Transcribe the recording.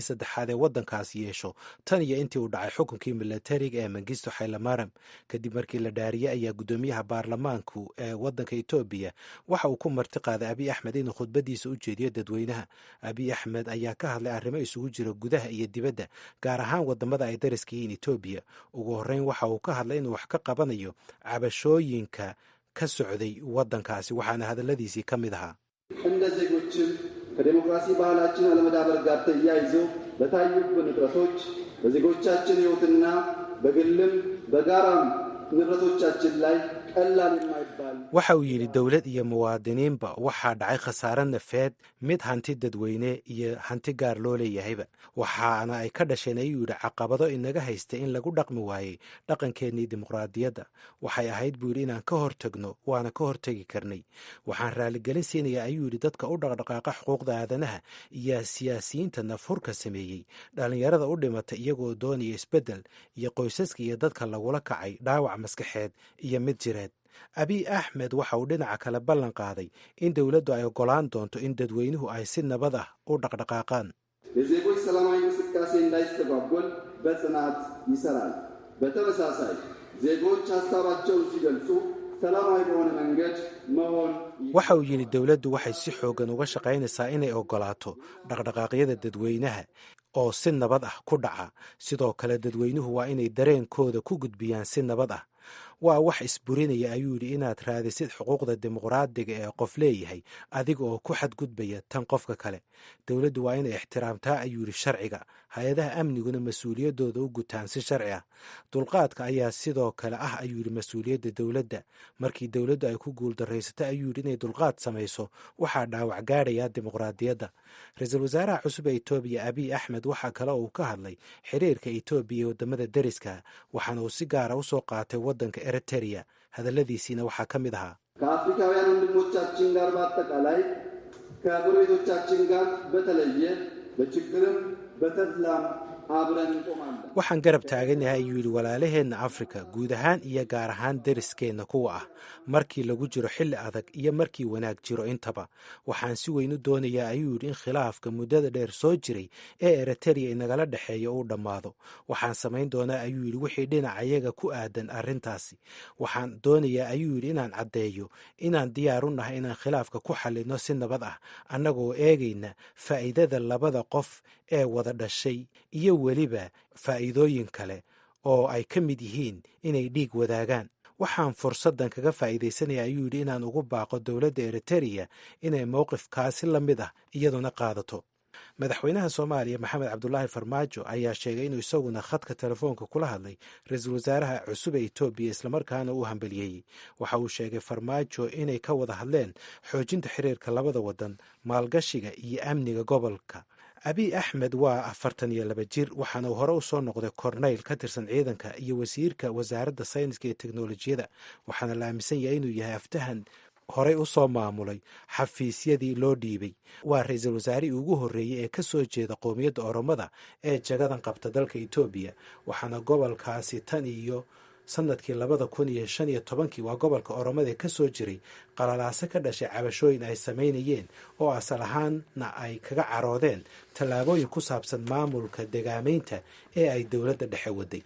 Saddexaad ee waddankaas yeesho tan iyo intii uu dhacay xukunkii milatariga ee Mengistu Xaylamaram. Kadib markii la dhaariyey ayaa guddoomiyaha baarlamaanku ee waddanka Etoobiya waxa uu ku marti qaaday Abiy Axmed inuu khudbadiisa u jeediyo dadweynaha. Abiy Axmed ayaa ka hadlay arrimo isugu jira gudaha iyo dibadda, gaar ahaan wadamada ay dariska yihiin Etoobiya. Ugu horreyn waxa uu ka hadlay inuu wax ka qabanayo cabashooyinka ka socday waddankaasi, waxaana hadalladiisii ka mid ahaa: እንደ ዜጎችም ከዴሞክራሲ ባህላችን አለመዳበር ጋር ተያይዞ በታዩብን እጥረቶች በዜጎቻችን ሕይወትና በግልም በጋራም ንብረቶቻችን ላይ ቀላል የማይባል Waxa uu yidhi, dowlad iyo muwaadiniinba waxaa dhacay khasaare nafeed, mid hanti dadweyne iyo hanti gaar loo leeyahayba, waxaana ay ka dhasheen, ayuu yidhi, caqabado inaga haystay in lagu dhaqmi waayey dhaqankeennii dimuqraadiyadda. Waxay ahayd, buu yidhi, inaan ka hortagno, waana ka hortegi karnay. Waxaan raaligelin siinayaa, ayuu yidhi, dadka u dhaqdhaqaaqa xuquuqda aadanaha iyo siyaasiyiinta nafhurka sameeyey, dhallinyarada u dhimatay iyagoo doonaya isbeddel, iyo qoysaska iyo dadka lagula kacay dhaawac maskaxeed iyo mid jireed. Abiy Axmed waxa uu dhinaca kale ballan qaaday in dowladdu ay oggolaan doonto in dadweynuhu ay si nabad ah u dhaqdhaqaaqaan. የዜጎች ሰላማዊ እንቅስቃሴ እንዳይስተጓጎል በጽናት ይሰራል። በተመሳሳይ ዜጎች ሀሳባቸውን ሲገልጹ ሰላማዊ በሆነ መንገድ መሆን Waxa uu yidhi, dowladdu waxay si xooggan uga shaqaynaysaa inay oggolaato dhaqdhaqaaqyada dadweynaha oo si nabad ah ku dhaca. Sidoo kale dadweynuhu waa inay dareenkooda ku gudbiyaan si nabad ah. Waa wax isburinaya, ayuu yidhi, inaad raadisid xuquuqda dimuqraadiga ee qof leeyahay adiga oo ku xadgudbaya tan qofka kale. Dowladdu waa inay ixtiraamtaa, ayuu yidhi, sharciga, hay-adaha amniguna mas-uuliyaddooda u gutaan si sharci ah. Dulqaadka ayaa sidoo kale ah, ayuu yidhi, mas-uuliyadda dowladda. Markii dowladdu ay ku guuldaraysato, ayuu yidhi, inay dulqaad samayso, waxaa dhaawac gaadhaya dimuqraadiyadda. Ra-iisul wasaaraha cusub ee Etoobiya Abiy Axmed waxaa kale uu ka hadlay xiriirka Etoobiya iyo waddamada deriska, waxaana uu si gaara usoo qaatay waddanka Eritereya. Hadalladiisiina waxaa ka mid ahaa: ከአፍሪካውያን ወንድሞቻችን ጋር በአጠቃላይ ከጎረቤቶቻችን ጋር በተለየ በችግርም በተድላም አብረን እንቆማለን። Waxaan garab taaganahay, ayuu yidhi, walaalaheenna Afrika guud ahaan iyo gaar ahaan deriskeenna kuwa ah, markii lagu jiro xilli adag iyo markii wanaag jiro intaba. Waxaan si weyn u doonayaa, ayuu yidhi, in khilaafka muddada dheer soo jiray ee Eritereya inagala dhexeeya uu dhammaado. Waxaan samayn doonaa, ayuu yidhi, wixii dhinacayaga ku aadan arrintaasi. Waxaan doonayaa, ayuu yidhi, inaan caddeeyo inaan diyaar u nahay inaan khilaafka ku xallinno si nabad ah, annagoo eegayna faa'iidada labada qof ee wada dhashay iyo weliba faa'iidooyin kale oo ay ka mid yihiin inay dhiig wadaagaan. Waxaan fursaddan kaga faa'iidaysanaya, ayuu yidhi, inaan ugu baaqo dowladda Eritereya inay mowqifkaasi la mid ah iyaduna qaadato. Madaxweynaha Soomaaliya Maxamed Cabdulaahi Farmaajo ayaa sheegay inuu isaguna khadka telefoonka kula hadlay ra-iisul wasaaraha cusub ee Etoobiya, islamarkaana uu hambaliyeeyey. Waxa uu sheegay Farmaajo inay ka wada hadleen xoojinta xiriirka labada wadan, maalgashiga iyo amniga gobolka. Abiy Axmed waa 42 jir, waxaana uu hore usoo noqday korneyl ka tirsan ciidanka iyo wasiirka wasaaradda sayniska iyo teknolojiyada, waxaana la aaminsan yahay inuu yahay aftahan horey u soo maamulay xafiisyadii loo dhiibay. Waa ra-iisul wasaarihii ugu horreeyey ee ka soo jeeda qowmiyadda Oromada ee jagadan qabta dalka Etoobiya, waxaana gobolkaasi tan iyo sanadkii 2015-kii, waa gobolka Oromada, ee kasoo jiray qalalaase ka dhashay cabashooyin ay samaynayeen oo asal ahaanna ay kaga caroodeen tallaabooyin ku saabsan maamulka degaameynta ee ay dowladda dhexe waday.